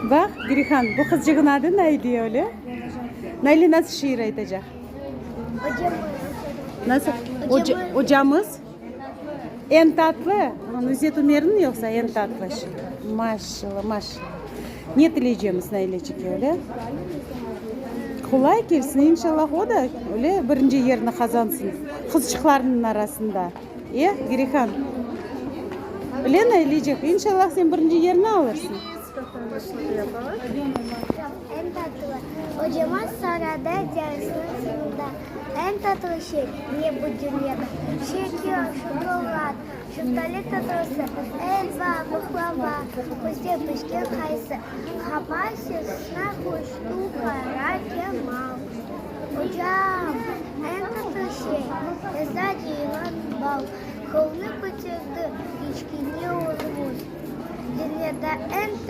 Baq, Girihan, bu qızçığın adı Nayle, öyle? Nayle nasıl şiir aytacaq? Ocamız. Nasıl? Oca, ocamız? Eñ tatlı? Nuzet Ümerniñ yoqsa eñ tatlı şiir? Maşallah, maşallah. Ne tileycemiz Nayleçikke, öyle? Qolay kelsin, inşallah o da öyle birinci yerni qazansın qızçıqlarnıñ arasında. E, Girihan? Öyle, Naylecik, inşallah sen birinci yerni alırsıñ. Eñ tatlı. Ocamız soradı dersniñ soñunda, Eñ tatlı şey ne bu dünyada? Şeker, şokolad, şeftali tatlısı, elva, baqlava, küzde pişken qaysı? Qaba sesni qoştı Qara Kemal. Ocam, eñ tatlı şey, yazda cıyılğan bal, Qolnı köterdi kiçkene oğlumız, Dünyada eñ tatlı.